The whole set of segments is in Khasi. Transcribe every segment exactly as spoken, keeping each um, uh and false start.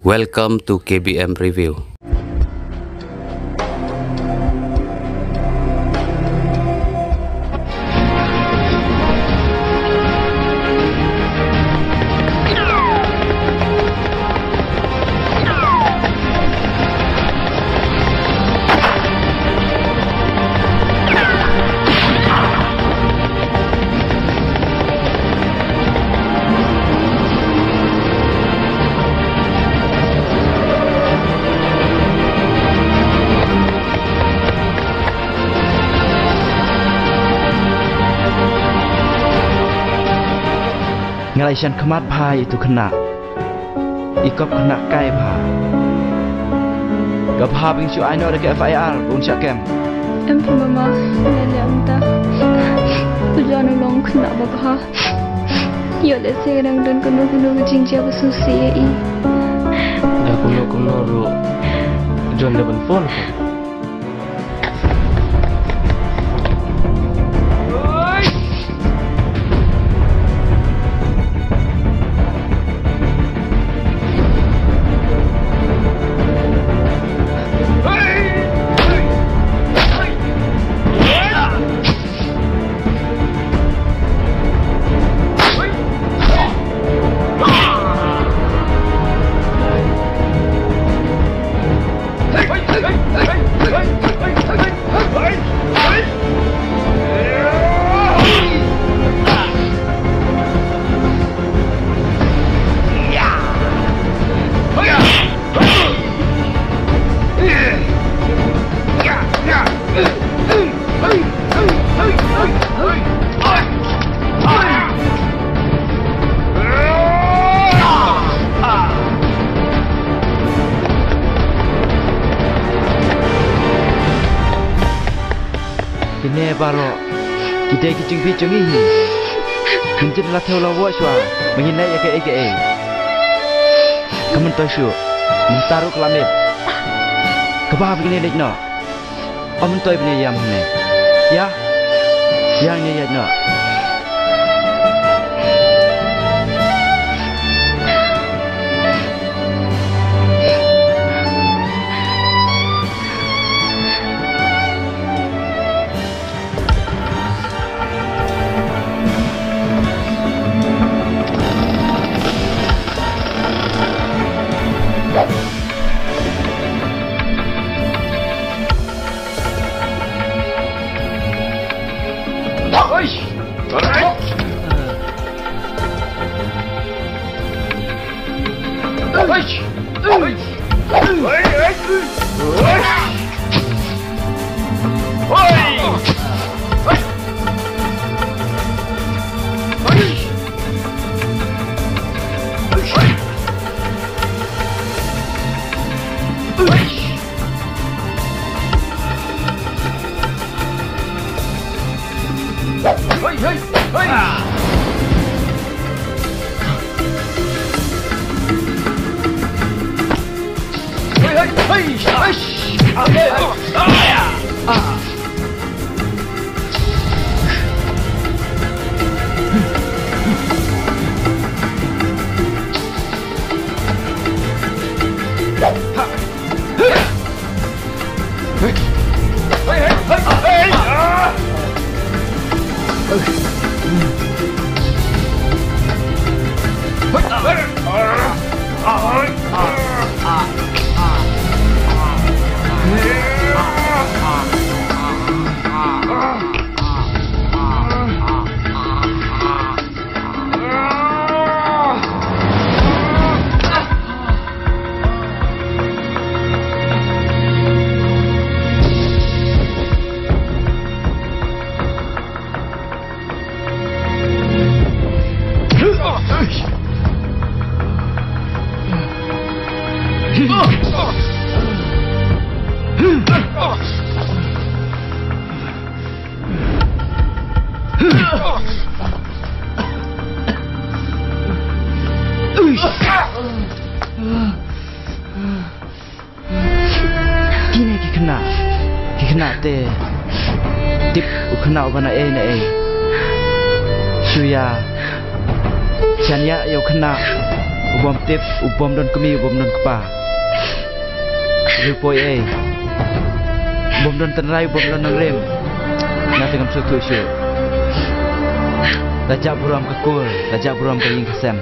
Welcome to K B M Review. Nga la ïashem khmat bha ïa utu u khynnah. I kop khynnah kai bha. Ka bha ba ngi shu ai noh da ka F I R ba un shah kem. Em phi mama, nga leh mynta. U John u long u khynnah ba bha. Ïoh lehse ka dang don kano kano ka jingjia ba sngewsih ïa i. Da kumno kumno ruh u John u dei ban phone. Kine baroh ki dei ki jingbieit jong ngi hi. Ngin jin la thew la wah shuwa ba ngin leh ïa kaei kaei. Ka myntoi shuh, mynta ruh ka la miet. Kaba ba ngin leit noh. Ym myntoi ban ïa ïam hangne. Ïa, ïa ngin ïaid noh. Kine ki khynnah, ki khynnah te tip u khynnah uba na ei na ei. Shu ïa shaniah ïa u khynnah U bym tip, u bym don kmie, u bym don kpa. Riewpoi ei. U bym don tynrai, u bym don nongrim. Nga te ngam sngewthuh shuh. La jah burom ka kur, la jah burom ka ïing ka sem.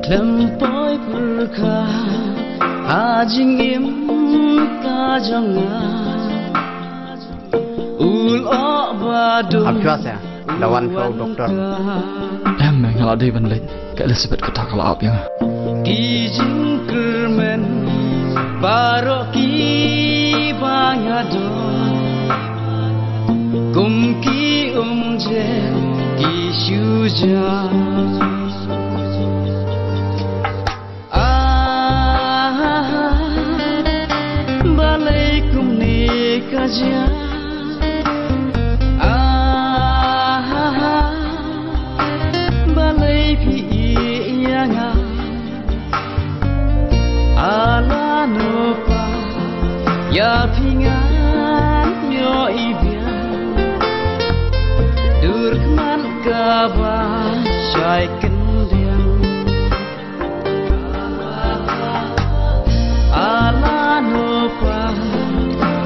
Khlem poi pyrkhat ha jingim ka jong nga. U lyoh ba dum. Ap shuwa se, da wan shuwa u doktor. Em, nga la dei ban leit. Ka Elizabeth kata ka la ap ïa nga. Ki jingkyrmen baroh kiba nga don, kum ki umjer ki shu jia. Ah, balei kumne ka jia? Ah, balei phi ïeh ïa nga? A la no pa, ïa phi ngan ïohi biang. Dur khmat kaba shai kyndiang. A la no pa,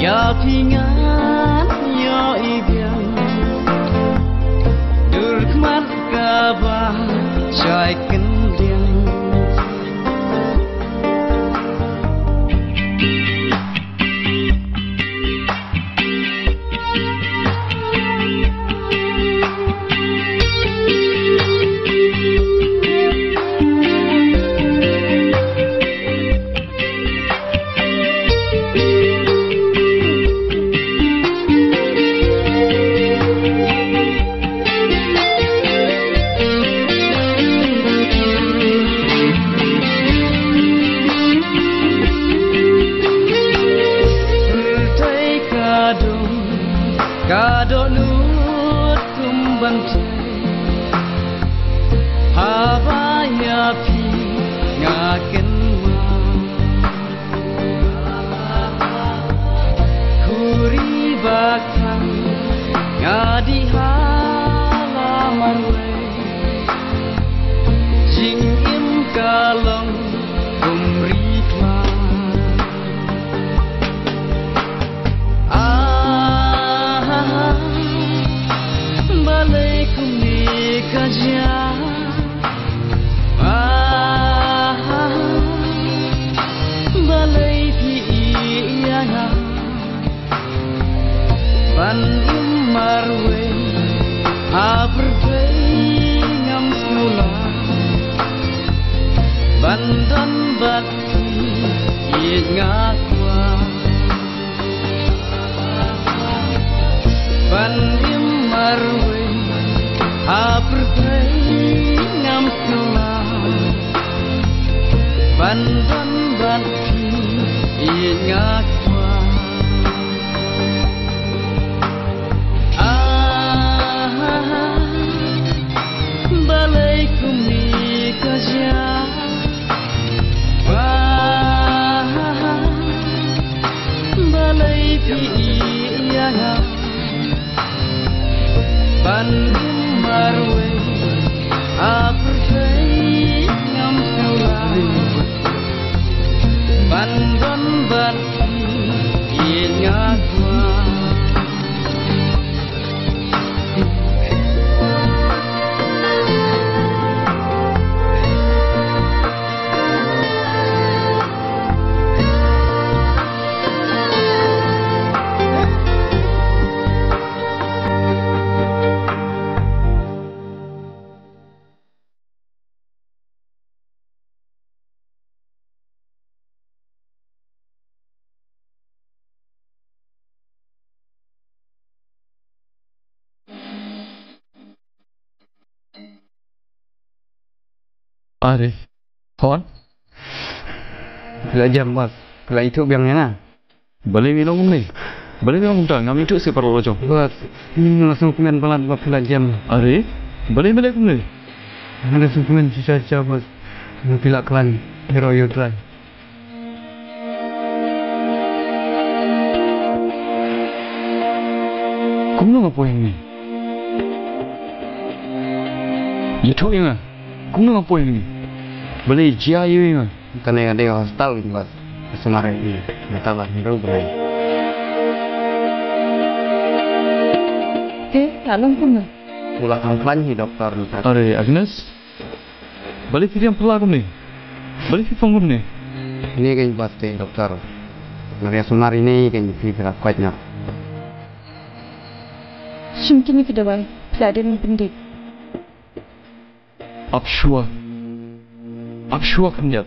ïa phi ngan ïohi biang. Dur khmat kaba shai kyndiang. Pyrthei ka dum, ka dohnud kum ban tei. Haba ïa phi nga kynmaw. Khuri ba khang nga dih ha la marwei. Jingim ka long kum ri khlaw. Ah, balei kumne ka jia? Ah, balei phi ïeh ïa nga? Ban im marwei ha pyrthei ngam sngew lah. Ban don bad phi ïeit nga kwah. Ban im marwei ha pyrthei ngam sngew lah. Ban don bad phi ïeit nga kwah. Ah, balei kumne ka jia? Ah, balei phi ïeh ïa nga? Ban im marwei ha pyrthei Are. Hon. Phi la jem, boss. Phi la ithuh biang ïa nga. Balei me long kumne? Balei me long kumta? Ngam ithuh shuh para lajong. Boss, nga la sngewkmen palat ba phi la jem. Are. Balei me leh kumne? Nga la sngewkmen shisha shisha, boss. Nga phi la khlaiñ. Hero ïa u trai. Kumno nga poi hangne? Ïathuh ïa nga. Kumno nga poi hangne? Balei jia ïa nga? Kane ka dei hostel, boss. Sumar ïa nga. Nga ta ba hynriew balei. Te, ka long kumno? U la khang khlaiñ hi doktor. Are, Agnes. Balei phi riam phylla kumne? Balei phi phong kumne? Ine kein, boss, te doktor. Nga riam sumar ine kein, phi phi la koit noh. Shim kine ki dawai, phi la dei ban pyndep. Ap shuwa. Ap shuwa khyndiat.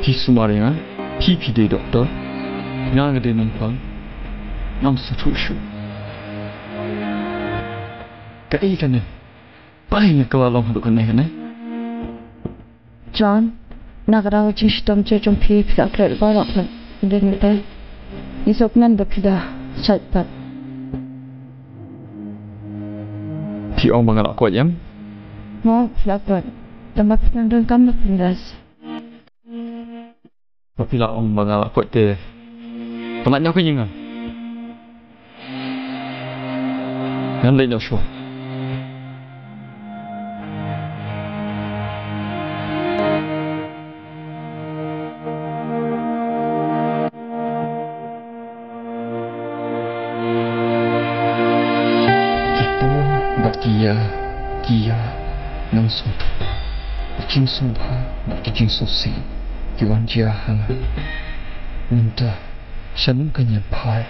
Phi sumar ïa nga. Phi phi dei doktor. Nga nga dei nongpang. Ngam sngewthuh shuh. Kaei kane? Balei nga kylla long haduh kane kane? John, na ka daw jingshitom jong phi, phi la klet baroh ka dei mynta. Ngi sngewkmen ba phi la shait pat. Phi ong ba nga la koit em? Mo, phi la koit. Tangba phi nang donkam ba phi la Ba phi la ong ba nga la koit te. Pynlait noh kein ïa nga. Ngan leit noh shuwa. Ki por bad ki ïa, ki ïa, ngam sngewthuh. Ki jingsngewbha bad ki jingsngewsih ki wan jia ha nga. Mynta sha nym kan ïa phai.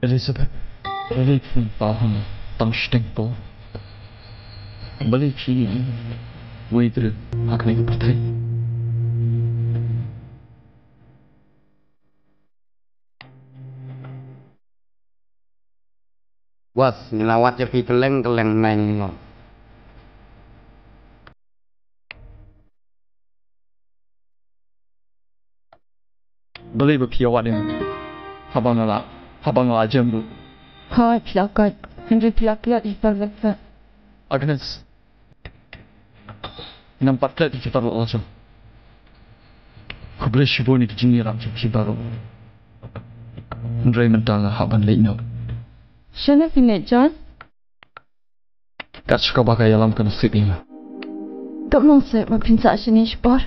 Elizabeth, balei phi pynpaw ha nga tang shiteng por? Balei phi wei briew ha kane ka pyrthei? Boss, ngi la wad ïa phi kylleng kylleng nai ngi. Balei ba phi ïa wad ïa nga? Haba nga la, haba nga la jem ruh. Hooid, phi la koit. Hynrei phi la klet ïa ka. Agnes. Ngam pat klet ïa kita ruh lashon. Khublei shibun ïa ki jingïarap jong phi baroh. Hynrei mynta nga hap ban leit noh. Shano phin leit, John? Kat sha kaba ka ïalam ka nusip ïa nga. Kam long seh ba phin sah shane shipor.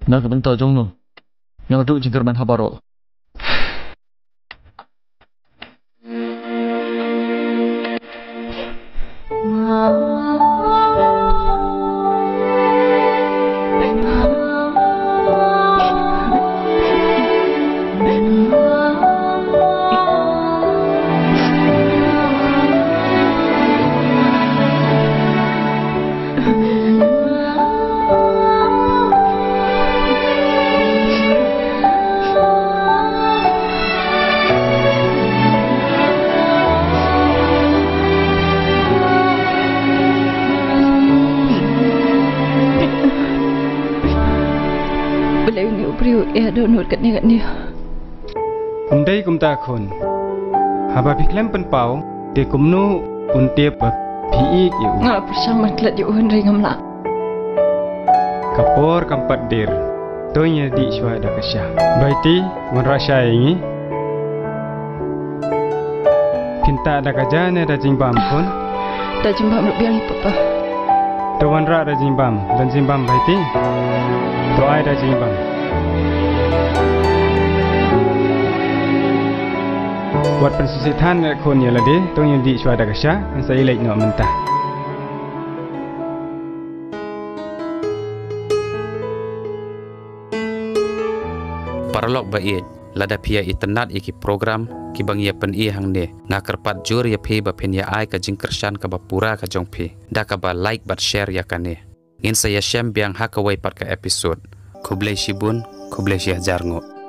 Na ka bynta jong no. Nga la duh jingkyrmen ha baroh. Balei une u briew u ïeh dohnud katne katne? Ym dei kumta khun. Haba phi khlem pynpaw, te kumno un tip ba phi ïeit ïa u? Nga la pyrshang ban klet ïa u hynrei ngam lah. Ka por kam pat der. To ngin ïa dih shuwa da ka sha. Baiti, wanrah sha ïa ngi. Phin tah da ka ja ne da jingbam khun? Da jingbam ruh biang, Papa. To wanrah da jingbam, da jingbam Baiti. To ai da jingbam. Wat pynsngewsih than eh khun ïa lade, to ngin ïa dih shuwa da ka sha, ngin sa ïaleit noh mynta. Paralok ba ïeit, lada phi ïa itynnad ïa ki program kiba ngi ïa pyni hangne, nga kyrpad jur ïa phi ba phin ïa ai ka jingkyrshan kaba pura ka jong phi da kaba like bad share ïa kane. Ngin sa ïashem biang ha kawei pat ka episode. Khublei shibun, khublei shihajar nguh.